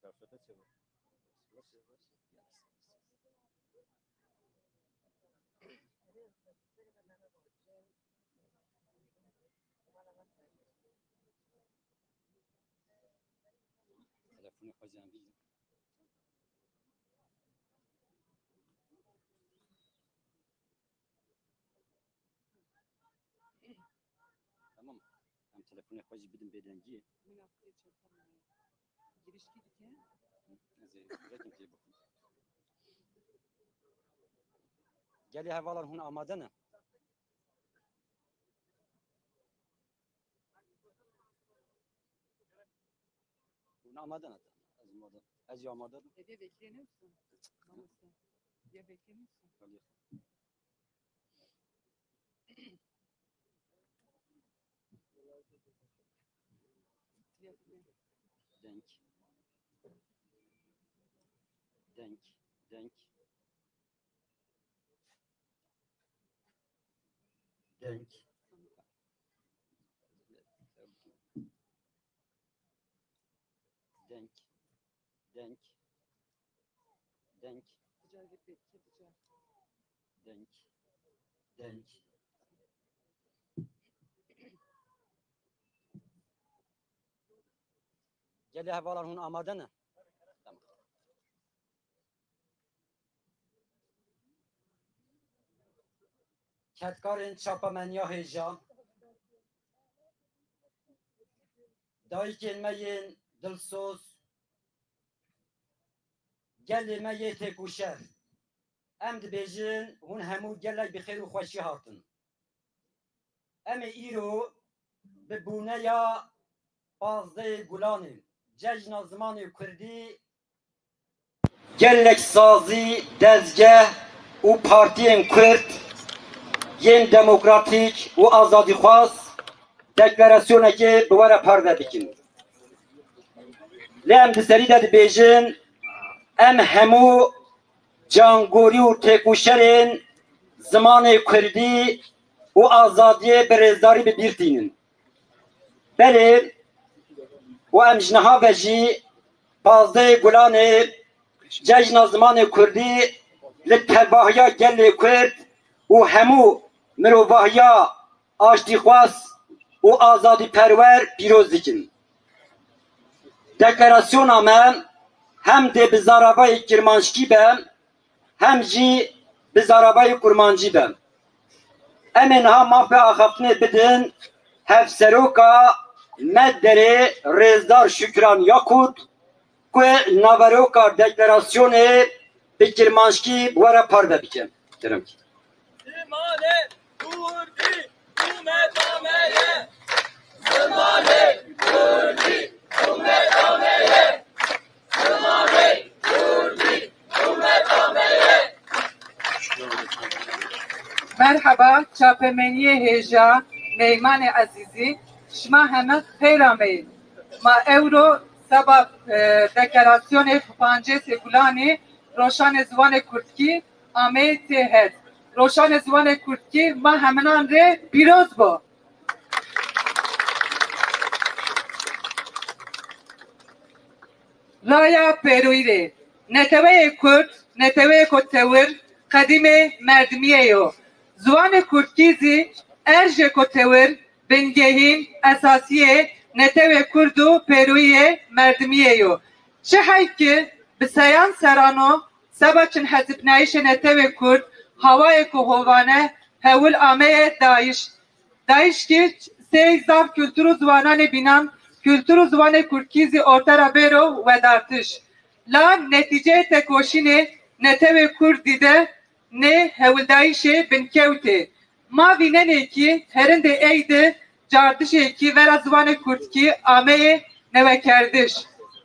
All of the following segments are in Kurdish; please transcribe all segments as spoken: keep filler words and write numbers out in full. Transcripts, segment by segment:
Telefonê xwe jî em bînin. Tamam. Em telefonê xwe jî bidin bêdengiyê. Min a xwe çekdana. Girişkî dike. Ez ê kurekim tê bikim. Gelê hevalan hûn amade ne? Hûn amade ne? Ez amade. Ez jî amade. Evê vekirê ne misin? Mamoste. Ya vekirê ne misin? Deng. Deng. Deng. Deng. Deng. Deng. Deng. Deng. Deng. Gelê hevalan hûn amade ne? Tamam. Kedkarên çapemeniya hêja, dayikên me yên dilsoz, gelê me yê têkoşer, em dibêjin hûn hemû gelek bi xêr û xweşî hatin. Em ê îro bi bûneya pazdehê Gulanê, Cejna Zimanê Kurdî, gelek sazî, dezgeh û partiyên Kurd yên demokratîk û azadîxwaz deklarasyonekê bi we re parve bikin. Lê em di serî de dibêjin, em hemû cangorî û têkoşerên zimanê kurdî û azadiyê bi rêzdarî bi bîr tînin. Belê, û em ji niha ve jî pazdehê Gulanê Cejna Zimanê Kurdî li tevahiya gelê Kurd û hemû mirovahiya aştîxwaz û azadîperwer pîroz dikin. Deklarasyona me hem dê bi zaravayê kirmanckî be, hem jî bi zaravayê kurmancî be. Em ê niha mafê axaftinê bidin Hevseroka Medderê Rêzdar Şukran Yakut, ku naveroka deklarasyonê bi kirmanckî bi we re parve bike. Kerem. Zimanê Kurdî rûmeta me ye. Zimanê Kurdî rûmeta me ye. Zimanê Kurdî rûmeta me ye. Merheba, çapemeniyê hêja, meymanê ezîzî, şima heme xêr ameyî. Ma ewro seba, e, deklarasyonê pancêsê Gulanî, Roşanê Ziwanê Kurdkî, ameyê tê het. Roşanê Ziwanê Kurdkî ma heminan rê pîroz bo. Raya pêroyî rê. Neteweyê Kurd, neteweyêko tewir, qedîmê merdimiyê yo. Ziwanê Kurdkî zî erjêko tewir, bingehîn, esasiyê netewê Kurd û pêroyiyê merdimiyê yo. Çi hey ki bi seyan serano seba çinhesibnayîşê netewê Kurd hawayêko hovane hewil ameye dayîş. Dayîşkî sey zaf kultur û ziwananê bînan, kultur û ziwanê Kurdkî zî orte ra bêro wedartiş. La netîceyê tekoşînê netewê Kurd dîde nê hewldayîşê binkewtê. Ma vînenê kî herindê ey di cardişê kî vera ziwanê Kurdkî ameyê newekerdiş.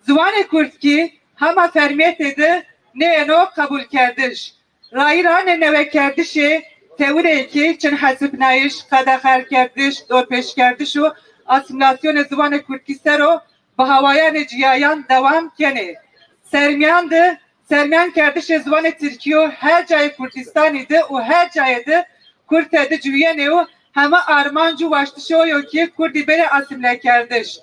Ziwanê Kurdkî hema fermiyetê di nêyeno qebûlkerdiş. Rayîranê newekerdişê tewirê kî çinhesibnayîş, qedexekerdiş, dorpêçkerdiş û asîmîlasyonê ziwanê Kurdkî ser o bi hawayanê ciyayan dewam kenê. Sermiyan di, sermiyan kerdişê ziwanê Tirkî yo her cayê Kurdistanî di û her cayê di Kurte di ciwiyenê û heme armanc û waştişê o yo kî Kurdî bêrê asîmîlekerdiş.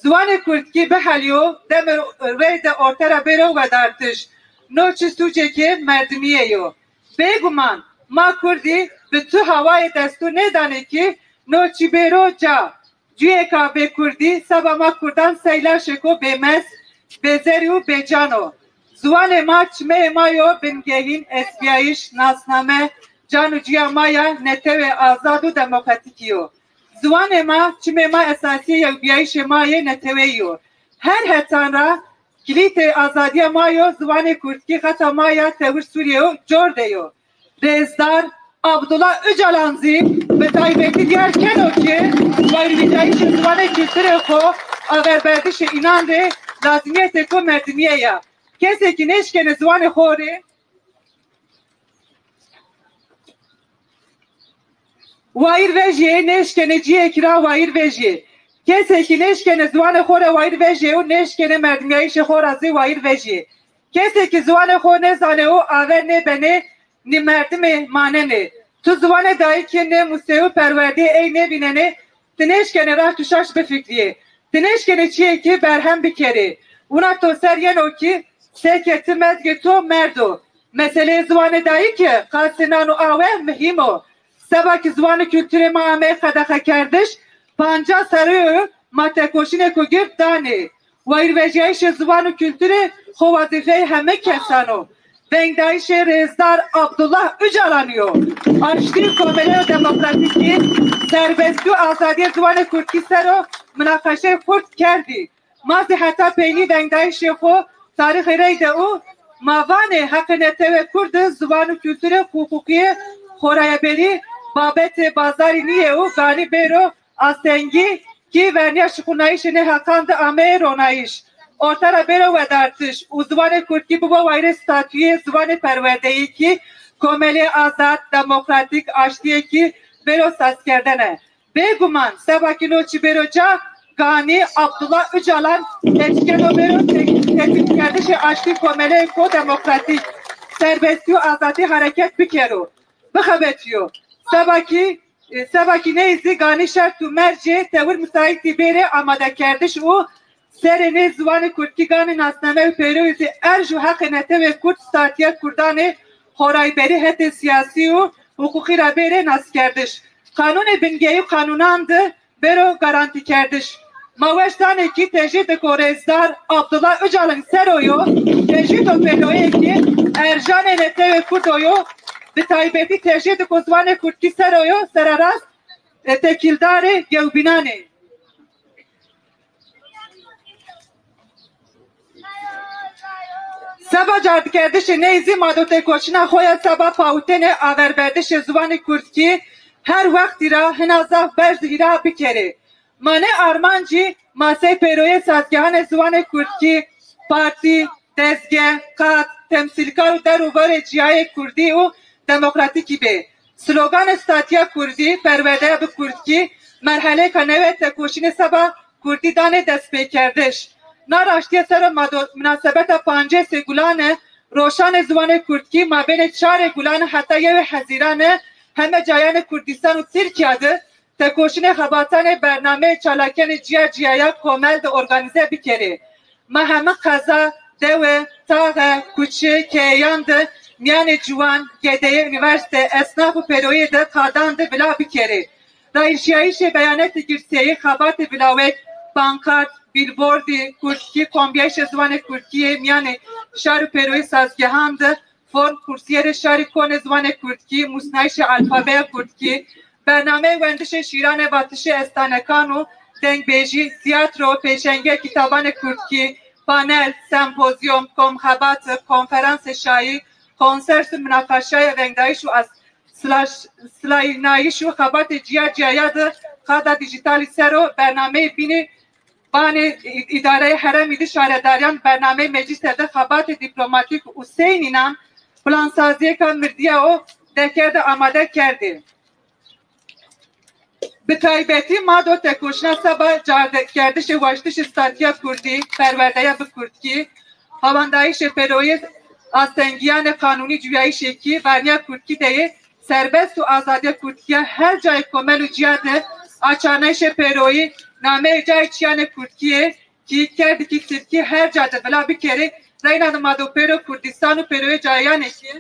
Ziwanê kurdkî biheliyo, demê rê de orte ra bêro wedartiş. No çi sûcêkê merdimiyê yo. Bêguman, ma kurdî bi tu hawayê destûr nêdanê kî no çi bêro ca. Cuyêka bê kurdî seba ma kurdan sey laşêko bêmez, bêzerî û bêcan o. Ziwanê ma çimeyê ma yo bingehîn, estbiyayîş, nasname, can û cuya ma ya netewê azad û demokratîkî yo. Ziwanê ma çimê ma esasî yê yewbiyayîşê ma yê neteweyî yo. Her hetan ra kilîtê azadiya ma yo ziwanê kurdkî, xeta ma ya tewir Sûrîye yo, cor de yo. Rêzdar Abdullah Ocalan zî bi taybetî diyar keno ki wayîrvejîyayîşê ziwanê kulturê xo, averberdişê înan rê lazimiyetêko merdimîye ya. Kesekî nêşkenê ziwanê xo rê wayîr vejîyê, nêşkenê cihekî ra wayîr vejîyê. Kesekî nêşkenê ziwanê xo rê wayîr vejîyê û nêşkenê merdimîyayîşê xo ra zî wayîr vejîyê. Kesekî ziwanê xo nêzanê û aver nêbenê, nî merdimê manenê. Tu ziwanê dayikê nêmûsê û perwerdeyê ey nêvînenê, ti nêşkenê raşt û şaş bifikriyê. Ti nêşkenê çiyêkî berhem bikerê. Wina to ser yeno kî seke ti mezgê to merdo. Meseleyê ziwanê dayikê, qasê nan û awe muhîm o. Seba ki ziwan û kulturê ma ame qedexekerdiş, panca serrî yo ma tekoşînêko gird danê. Wayîrvejîyayîşê ziwan û kulturê xo wezîfeyê heme kesan o. Vengdayîşê rêzdar Abdullah Ocalan yo. Aştî, komelê û demokratîkî, serbestî û azadiyê ziwanê kurdkî ser o minaqeşeyê xurt kerdî. Ma zî heta peynî vengdayîşê xo tarîxê reyde û ma vanê heqê netewê kurd di ziwan û kulturê, huqûqiyê, xorayebêrî babetê bazarî nîyê û ganî bêro astengî kî verniya şixulnayîşê nê heqan di ameyê ronayîş. Orte ra bêro wedartiş û ziwanê kurdkî bibo wayîrê statuyê ziwanê perwerdeyî kî komelê azad, demokratîk, aştiyê kî bêro sazkerdene. Bêguman, seba ki no çi bêro ca, ganî Abdullah Ocalan keçikeno bêro te-, teklîfkerdişê aştî komeleyêko demokratîk, serbestî û azadî hereket bikero, bixebetiyo. Seba ki, e, seba ki ney zî ganî şert û mercê tewir musaîtî bêrê amadekerdiş û serê nê ziwanê kurdkî ganî nasname û pêroyî zî erj û heqê netewê kurd, statiya kurdanê xorayberî hetê siyasî û huqûqî ra bêrê naskerdiş. Qanûnê bingehî û qanûnan di bêro garantîkerdiş. Ma weş danê kî tecrîdêko rêzdar Abdullah Ocalan ser o yo, tecrîdo pêroyêkî erjanê netewê kurd o yo, bi taybetî tecrîdêko ziwanê kurdkî ser o yo, sererast, e, tekîldarê gewbînanê. Seba cardikerdişê ney zî ma do têkoşîna xo ya seba pawitênê averberdişê ziwanê kurdkî her wextî ra hina zaf berz hîra bikerê. Ma nê armancî ma sey pêroyê sazgehanê ziwanê kurdkî, partî, dezge, qat, temsîlkar û der û verê ciyayê kurdî û demokratîkî bê. Sloganê statiya kurdî, perwerdeya bi kurdkî, merheleyêka newe tekoşînê seba kurdî danê destpêkerdiş. Na raştîye ser o ma do minasebeta pancêsê Gulane, roşanê ziwanê kurdkî, mabênê çarê Gulane heta yewê Hezîrane heme cayanê Kurdîstan û Tirkîya de tekoşînê xebatanê bernameyê çalakîyanê cîya cîya ya komel de organîze bikerê. Ma heme qeza, dewe, taxe, kuçe, keyeyan de mîyanê ciwan, gedeyê, unîversîte, esnaf û pêroyê de qadan de vila bikerê. Rayîrşîyayîşê beyanetê girseyî, xebatê vilawek, pankart, bîlbordî, kurdkî, kombîyayîşê ziwanê kurdkî yê mîyanê şar û pêroyê sazgehan de, form, kursiyerê şarî konê ziwanê kurdkî, musnayîşê alfabeya kurdkî, bernameyê wendişê şîranê, vatişê estanekan û dengbêjî, tiyatro, pêşengiya kitabanê kurdkî, panel, sempozyum, komxebat, konferansê şayî, konsert û minaqeşaya vengdayîş û as-, silaş-, silayînayîş û xebatê cîya cîya ya di qada dîjîtalî ser o, bernameyê bînî banê î-, îdareyê herêmî di şaredariyan bernameyê meclîse di xebatê dîplomatîk û sey nînan plansaziyêka mirdîya o dekerde amade kerdê. Bi taybetî ma do tekoşîna seba cardekerdişê waştişê statiya kurdî, perwerdeya bi kurdkî, hawandayîşê pêroyê astengîyanê qanûnî cuyayîşêkî verniya kurdkî de yê serbest û azadiya kurdkî ya her cayê komel û cîya de açarnayîşê pêroyî, Nameyê cayê çiyanê kurdkiyê kî kerdikî tirkî her ca de vila bikerê, reyna nima do pêro Kurdistan û pêroyê cayanê kî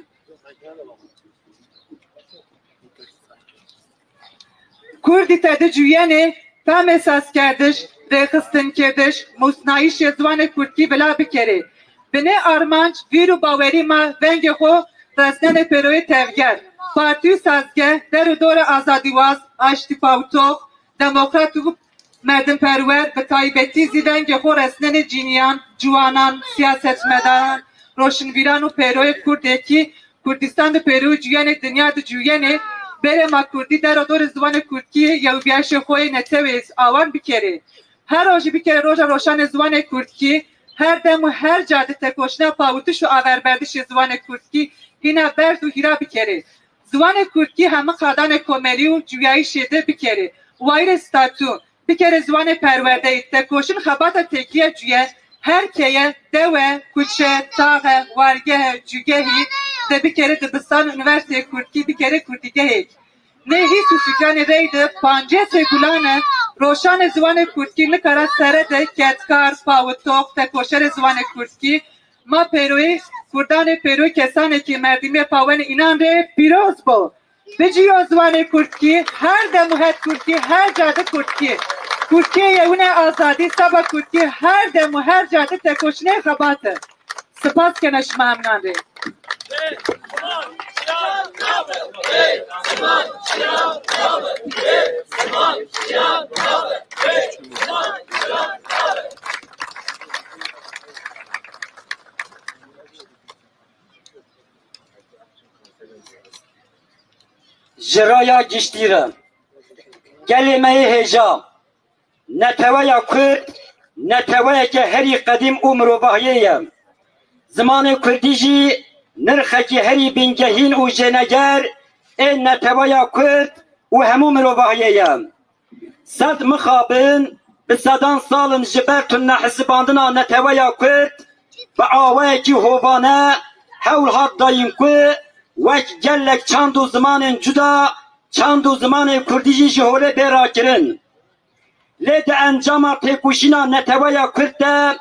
Kurdî te di cuyenê, pemê sazkerdiş, rêxistinkirdiş, musnayîşê ziwanê kurdkî vila bikerê. Binê armanc, vîr û bawerî ma vengê xwe resnenê pêroyê tevger. Partî û sazgeh, der û dorê azadîwaz, aştî pawitox, demokrat û merdimperwer, bi taybetî zî vengê xwe resnenê cîniyan, ciwanan, siyasetmedaran, roşinvîran û pêroyê kurdekî Kurdistan di pêro û cuyenê dinya di cuyenê, berê ma kurdî der û dorê ziwanê kurdkî yewbîyayîşê xwe yê netewê awan bikerê. Her rojî bikerê roja roşanê ziwanê kurdkî, her dem û her ca di tekoşîna pawitiş û averberdişê ziwanê kurdkî hîna berz û hîra bikerê. Ziwanê kurdkî hemî qadanê komelî û cuyayîşê de bikerê. Wayîrê statû, bikerê ziwanê perwerdeyî, tekoşîn xebata têkiliya cuye, her keye, dewe, kuçe, taxe, wargehe, cugehî de bikerê dibistan, unîversîteyê kurdkî bikerê kurdîgehêk. Nê hîs û fikranê reyde pancêsê gulane, roşanê ziwanê kurdkî nikara sere de kedkar, pawitox, tekoşerê ziwanê kurdkî, ma pêroyê kurdanê pêroyê kesanê kî merdimê pawenê înan rê pîroz bo. Biciyo ziwanê kurdkî, her dem û her kurdkî, her ca de kurdkî. Kurdkî ye wine azadî, seba kurdkî her dem û her ca de tekoşînê xebat e. Spas kene şima heminan rê. Ji raya giştî re, gelê me yê hêja, neteweya Kurd, neteweyeke herî qedîm û mirovahiyê ye. Zimanê Kurdî jî nirxekî herî bingehîn û jêneger ê neteweya Kurd û hemû mirovahiyê ye. Sed mixabin, bi sedan sal in ji ber tunehesibandina neteweya Kurd bi awayekî hovane hewl hat dayîn ku wek gelek çand û zimanên cuda, çand û zimanê kurdî jî ji holê bê rakirin. Lê di encama têkoşîna neteweya Kurd de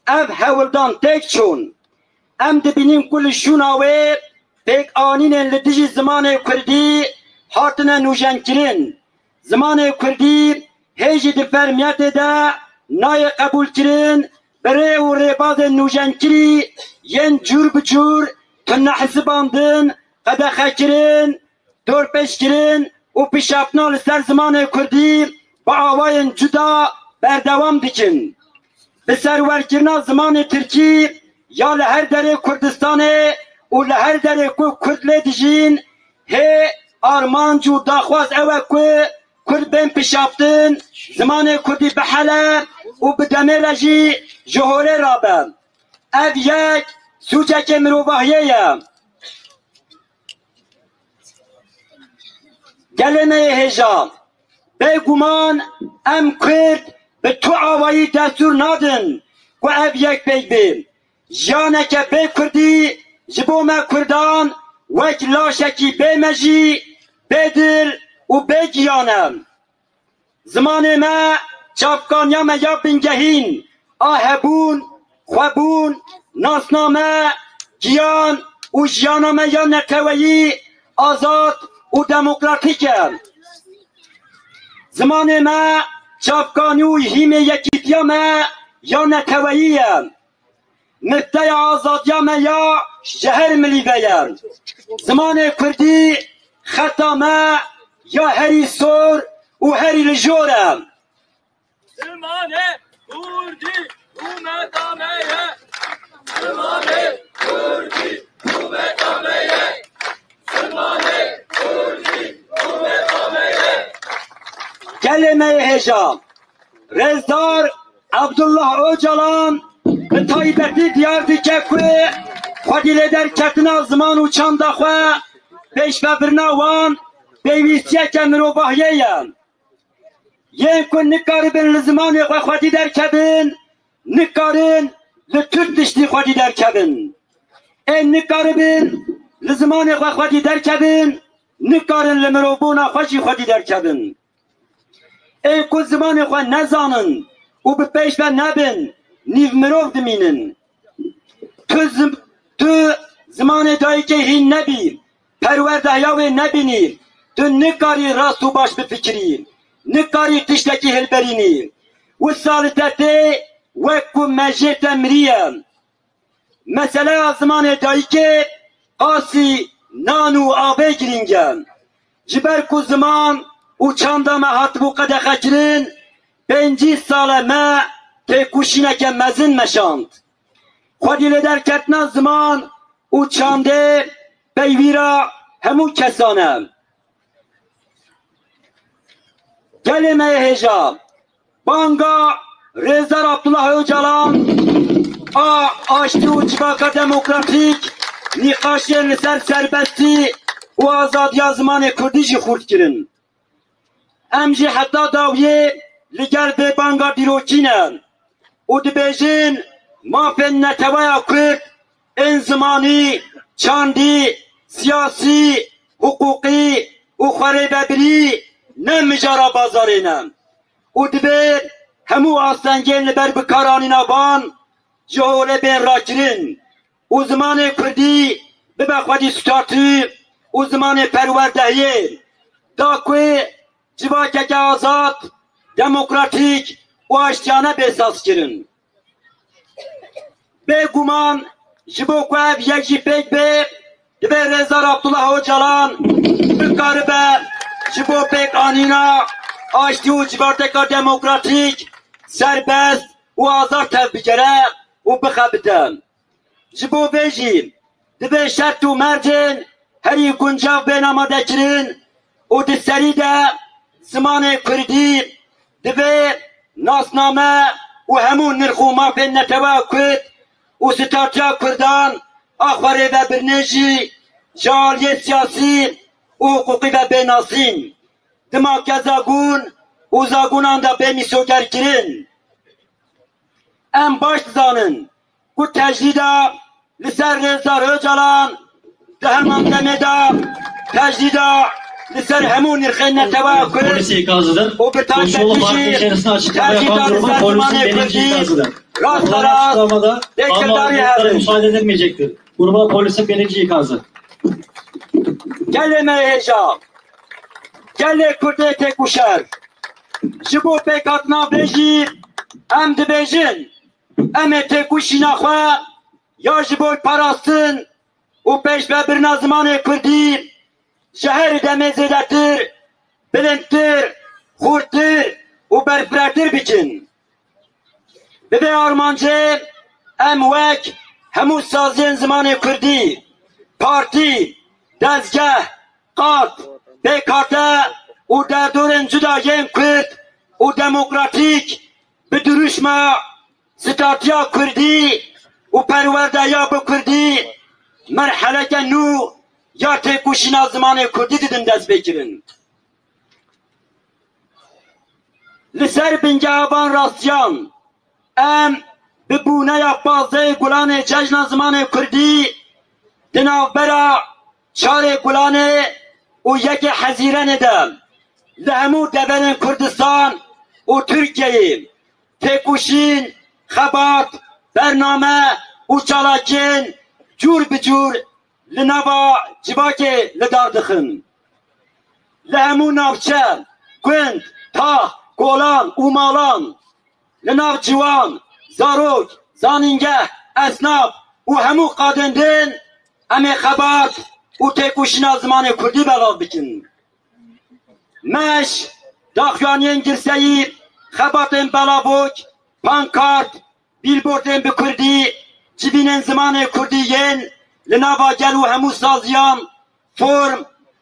ev hewldan têk çûn. Em dibînin ku li şûna wê pêkanînên li dijî zimanê kurdî hatine nûjenkirin. Zimanê kurdî hê jî di fermiyetê de nayê qebûlkirin, bi rê û rêbazên nûjenkirî yên cûr bi cûr tunehesibandin, qedexekirin, dorpêçkirin û pişaftina li ser zimanê kurdî bi awayên cuda berdewam dikin. Bi serwerkirina zimanê tirkî ya li her derê Kurdistanê û li her derê ku kurd lê dijîn, hê armanc û daxwaz ew e ku kurd bên pişaftin, zimanê kurdî bihele û bi demê re jî ji holê rabe. Ev yek sûcekê mirovahiyê ye. Gelê me yê hêja, bêguman em Kurd bi tu awayî destûr nadin ku ev yek pêk bê. Jiyaneke bê Kurdî ji bo me Kurdan wek laşekî bê mejî, bê dil û bê giyan e. Zimanê me çavkaniya me ya bingehîn a hebûn, xwebûn, nasname, giyan û jiyana me ya neteweyî, azad û demokratîk e. Zimanê me çavkanî û hîmê yekîtiya me ya neteweyî ye. Mifteya azadiya me ya ji her milî ve ye. Zimanê kurdî xeta me ya herî sor û herî li jor e. Zimanê kurdî rûmeta me ye. Zimanê kurdî rûmeta me ye. Zimanê kurdî rûmeta me ye. Gelê me yê hêja. Rêzdar Abdullah Ocalan bi taybetî diyar dike ku xwedî lê derketina ziman û çanda xwe pêşvebirina wan pêwîstiyeke mirovahiyê ye. Yên ku nikaribin li zimanê xwe xwedî derkevin, nikarin li tu tiştî xwedî derkevin. Ên nikaribin li zimanê xwe xwedî derkevin, nikarin li mirovbûna xwe jî xwedî derkevin. Ên ku zimanê xwe nezanin û bi pêş ve nebin, nîv mirov dimînin. Tu zim-, tu zimanê dayikê hîn nebî, perwerdehiya wê nebînî, tu nikarî rast û baş bifikirî, nikarî tiştekî hilberînî. Wisa li te tê wek ku mejiyê te miriye. Meseleya zimanê dayikê qasî nan û avê girîng e. Ji ber ku ziman û çanda me hatibû qedexekirin, pêncî sal e me têkoşîneke mezin meşand. Xwedî li derketina ziman û çandê peywîra hemû kesan e. Gelê me yê hêja, banga Rêzdar Abdullah Ocalan a aştî û civaka demokratîk nîqaşên li ser serbestî û azadiya zimanê kurdî jî xurt kirin. Em jî heta dawiyê li gel vê banga dîrokî ne û dibêjin, mafên neteweya kurd ên zimanî, çandî, siyasî, hiqûqî û xwerêvebirî ne mijara bazarê ne û divê hemû astengên li ber bikaranîna van ji holê bên rakirin û zimanê kurdî bibe xwedî statû û zimanê perwerdehiyê, da ku civakeke azad, demokratîk û aştiyane bê sazkirin. Bêguman ji bo ku ev yek jî pêk bê, divê Rêzdar Abdullah Ocalan bikaribe ji bo pêkanîna aştî û civateka demokratîk, serbest û azad tevbigere û bixebite. Ji bo vê jî divê şert û mercên herî guncav bên amadekirin û di serî de zimanê kurdî divê nasname û hemû nirx û mafên netewa kurd û statûya kurdan a xwerêvebirinê jî ji aliyê siyasî û hiqûqî ve bê nasîn. Dima ke zagûn û zagûnan de bê mîsogerkirin. Em baş dizanin ku tecrîda li ser Rêzdar Ocalan di heman demê de tecrîda li ser hemû nirxên netewa kurd Polîsê kazidin. Û bi taybetî jî tecrîda li ser zimanê kurdî rast be rast têkildarî herin. Müsaade edilmeyecektir. Gruba polisin birinci ikazı. Gelê me hêja, gelê Kurdê têkoşer, ji bo pêkhatina vê jî em dibêjin, em ê têkoşîna xwe ya ji bo parastin û pêşvebirina zimanê kurdî ji her demê zêdetir, bilindtir, xurttir û berfirehtir bikin. Bi vê armancê em wek hemû saziyên zimanê kurdî, partî, dezgeh, qat, pêkhate û derdorên cuda yên kurd û demokratîk bi dirûşma statûya kurdî û perwerdeya bi kurdî merheleke nû ya têkoşîna zimanê kurdî didin destpêkirin. Li ser bingeha van rastiyan em bi bûneya pazdehê Gulanê Cejna Zimanê Kurdî di navbera çarê Gulanê û yekê Hezîrenê de li hemû deverên Kurdistan û Tirkiyeyê têkoşîn, xebat, bername û çalakiyên cûr bi cûr li nava civakê li dar dixin. Li hemû navçe, gund, tax, kolan û malan, li nav ciwan, zarok, zanîngeh, esnaf û hemû qadên din em ê xebat û têkoşîna zimanê kurdî belav bikin. Meş, daxuyaniyên girseyî, xebatên belavok, pankart, bîlbordên bi kurdî, civînên zimanê kurdî yên li nava gel û hemû saziyan, form,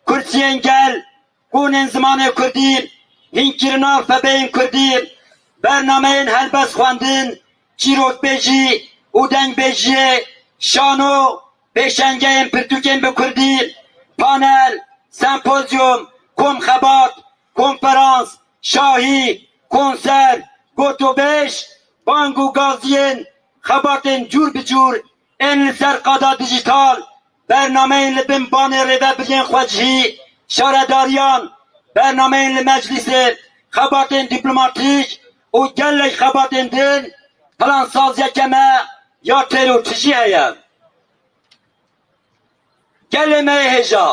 kursiyên gel, konên zimanê kurdî, hînkirina alfabeyên kurdî, bernameyên helbest xwendin, çîrokbêjî û dengbêjiyê, şano, pêşengeyên pirtûkên bi kurdî, panel, sempozyum, komxebat, konferans, şahî, konser, gotûbêj, bang û gaziyên xebatên cûr bi cûr ên li ser qada dîjîtal, bernameyên li bin banê rêvebiriyên xwecihî, şaredariyan, bernameyên li meclîsê, xebatên dîplomatîk û gelek xebatên din, plansaziyeke me ya terortijî heye. Gelê me yê hêja,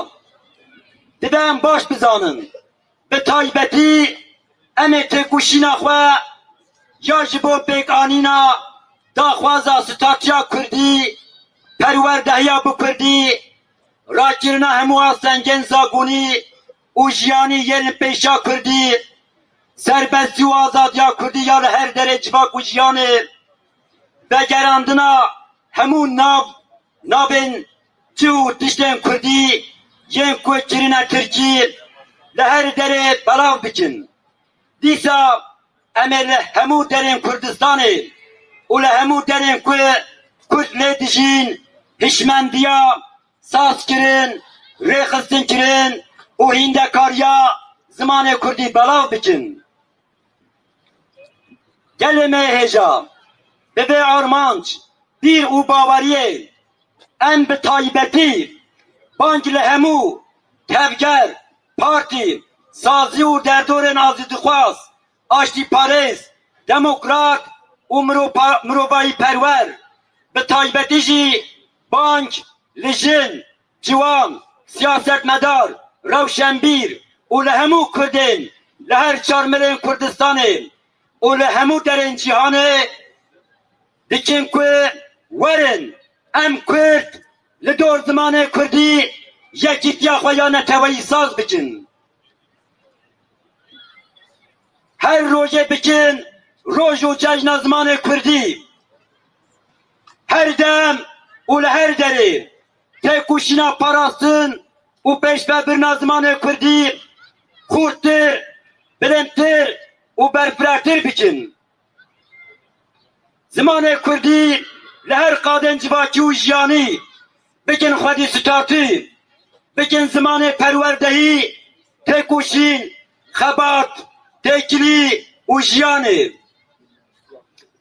divê em baş bizanin, bi taybetî em ê têkoşîna xwe ya ji bo pêkanîna daxwaza statuya kurdî, perwerdehiya bi kurdî, rakirina hemû astengên zagonî û jiyanî yên li pêşa kurdî, serbestî û azadiya kurdî ya li her derê civak û jiyanê, vegerandina hemû nav, navên cih û tiştên kurdî yên ku kirine tirkî li her derê belav bikin. Dîsa em ê li hemû derên Kurdistanê û li hemû derên ku kurd lê dijîn, hişmendiya sazkirin, rêxistinkirin û hîndekariya zimanê kurdî belav bikin. Gelê me hêja, bi vê armanc, bîr û baweriyê em bi taybetî bang li hemû tevger, partî, sazî û derdorên azîdixwaz, aştîparêz, demokrat û miropa-, mirovahîperwer, bi taybetî jî bang li jin, ciwan, siyasetmedar, rewşenbîr û li hemû kurdên li her çar milên Kurdistanê û li hemû derên cîhanê dikin ku werin em kurd li dor zimanê kurdî yekîtiya xwe ya neteweyî saz bikin. Her rojê bikin roj û cejna zimanê kurdî. Her dem û li her derê têkoşîna parastin û pêşvebirina zimanê kurdî xurttir, bilindtir û berfirehtir bikin. Zimanê kurdî li her qadên civakî û jiyanî bikin xwedî statû, bikin zimanê perwerdehî, têkoşîn, xebat, têkilî û jiyanê.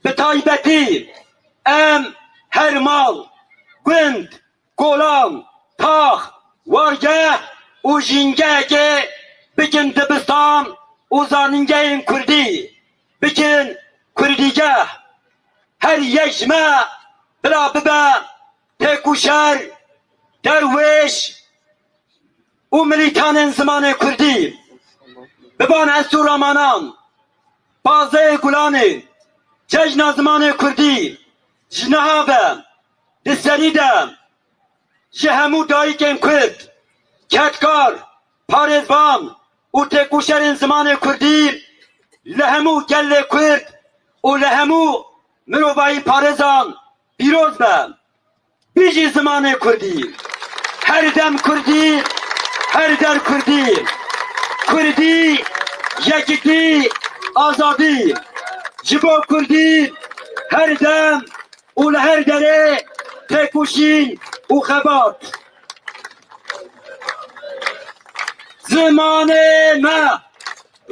Bi taybetî em her mal, gund, kolan, tax, wargeh û jîngehekê bikin dibistan û zanîngehên kurdî, bikin kurdîgeh. Her yek ji me bila bibe têkoşer, derwêş û milîtanên zimanê kurdî. Biban Estû Ramanan, pazdehê Gulanê, cejna zimanê kurdî, ji niha ve di serî de ji hemû dayikên kurd, kedkar, parêzvan û têkoşerên zimanê kurdî li hemû gelê kurd û li hemû mirovahî parêzan pîroz be. Bijî zimanê kurdî! Her dem kurdî, her der kurdî! Kurdî, yekîtî, azadî! Ji bo kurdî her dem û li her derê têkoşîn û xebat. Zimanê me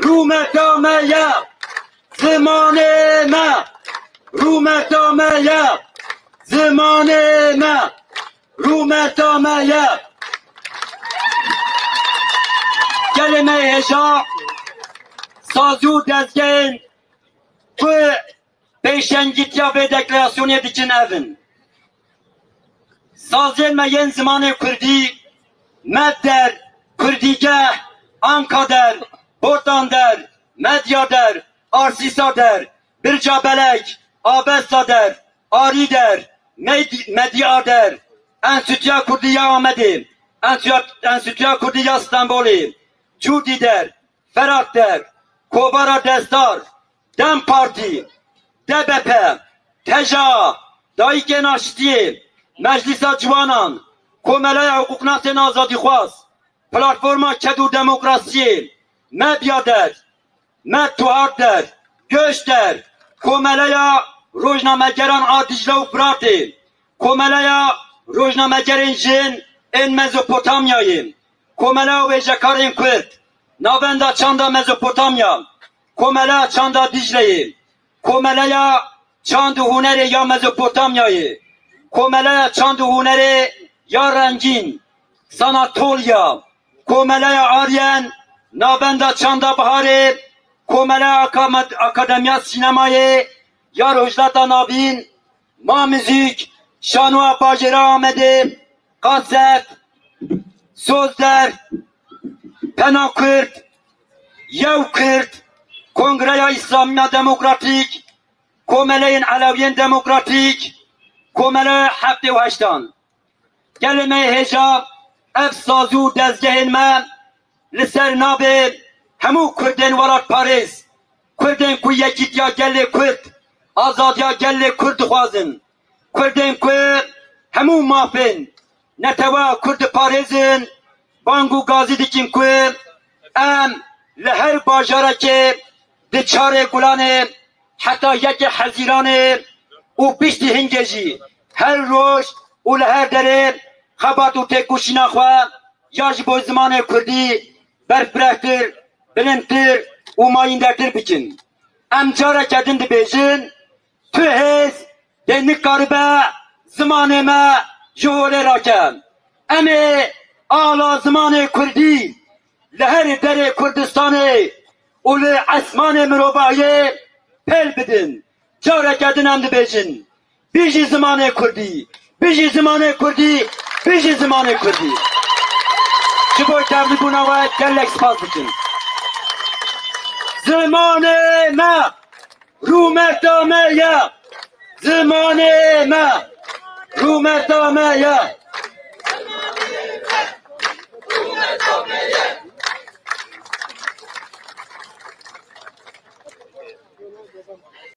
rûmeta me ye. Zimanê me rûmeta me ye. Zimanê me rûmeta me ye. Gelê me hêja, sazî û dezgehên ku pêşengîtiya vê deklarasyonê dikin ev in. Saziyên me yên zimanê kurdî, Medder, Kurdîgeh, Ankader, Botander, Medyader, Arsîsader, Birca Belek, Avestader, Arîder, Medi-, Medyader, Enstîtuya Kurdî ya Amedê, Enstîtuya, Enstîtuya Kurdî ya Stenbolê, Cûdîder, Feratder, Kovara Destar, DEM Partî, DBP, TEJA, Dayikên Aştiyê, Meclîsa Ciwanan, Komeleya Hiqûqnasên Azadîxwaz, Platforma Ked û Demokrasiyê, Medyader, Med Tuhatder, Göçder, Komeleya Rojnamegeran a Dicle û Firatê, Komeleya Rojnamegerên Jin ên Mezopotamyayê, Komeleya Wêjekarên Kurd, Navenda Çanda Mezopotamya, Komeleya Çanda Dicleyê, Komeleya Çand û Hunerê ya Mezopotamyayê, Komeleya Çand û Hunerê ya Rengîn, Sanatolya, Komeleya Aryen, Navenda Çanda Biharê, Komele Akame-, Akademiya Sînemayê ya Rojhilata Navîn, Ma Muzîk, Şanoya Bajêra Amedê, Kaset, Sozder, Pena Kurd, Yew Kurd, Kongreya Îslamiya Demokratîk, Komeleyên Elewiyên Demokratîk, Komele Heftê û Heştan. Gelê me yê hêja, ev sazî û dezgehên me li ser navê hemû Kurdên welatparêz, Kurdên ku yekîtiya gelê Kurd, azadiya gelê Kurd dixwazin, Kurdên ku hemû mafên netewa Kurd diparêzin, bang û gazî dikin ku em li her bajarekê di çarê Gulanê heta yekê Hezîranê û piştî hingê jî her roj û li her derê xebat û têkoşîna xwe ya ji bo zimanê kurdî berfirehtir, bilindtir û mayîndertir bikin. Em careke din dibêjin, tu hêz dê nikaribe zimanê me ji holê rake. Em ê ala zimanê kurdî li her derê Kurdistanê û li esmanê mirovahiyê pêl bidin. Careke din em dibêjin, bijî zimanê kurdî, bijî zimanê kurdî, bijî zimanê kurdî. Ji bo tevlîbûna we gelek spas dikim. Zimanê me rûmeta me ye. Zimanê me rûmeta me ye.